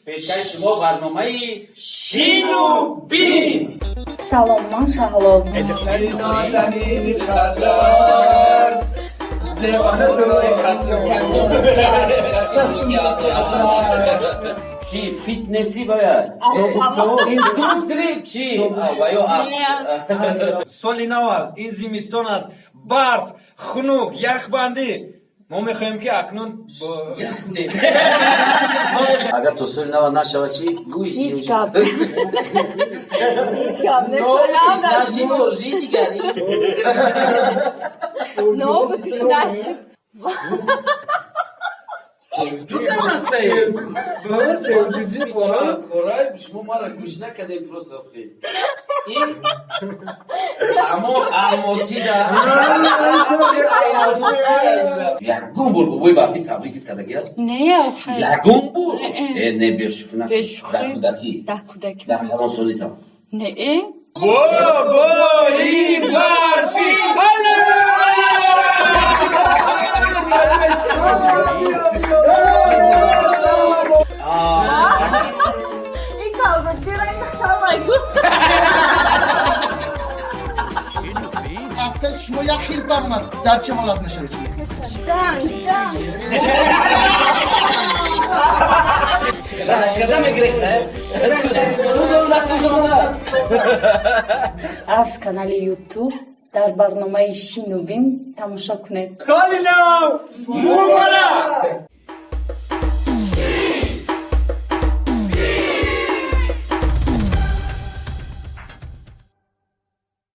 Пешкаши шумо барномаи «Шину бин». Салом, ман Шаҳло. Нозанини қадрон, зебона туро Чӣ, фитнеси бояд инструктори чӣ ва ё аз Соли нав аст, ин зимистон аст, барф, хунук, яхбандӣ. Мо мехоҳем, ки акнун Агар то соли нава нашава, чӣ гӯй? Ҳеҷ гап. Ҳеҷ гап не, соли нав нашуд. Орзуи дигари. Нав киш нашуд. Севдузи. Корай, шумо мара гӯш накардем, просто охи. Ин амо алмосида ягон бор бобои барфӣ табрикит кардагӣ аст? Не, охир. Ягон бор? Не. Э, не, бешӯхӣ накун. Бешӯхӣ. Дар кӯдакӣ. Дар кӯдакӣ. Дар калонсолитам. Не. Бобои барфӣ. Ин колготира ин хамагу. Аз пеш шумо як хирс баромад, дар чӣ ҳолат мешавед? Данг, данг. Раскада мегирехта, сӯзонда, сӯзонда. Аз канали YouTube дар барномаи «Шину бин» тамошо кунед. Соли нав муборак!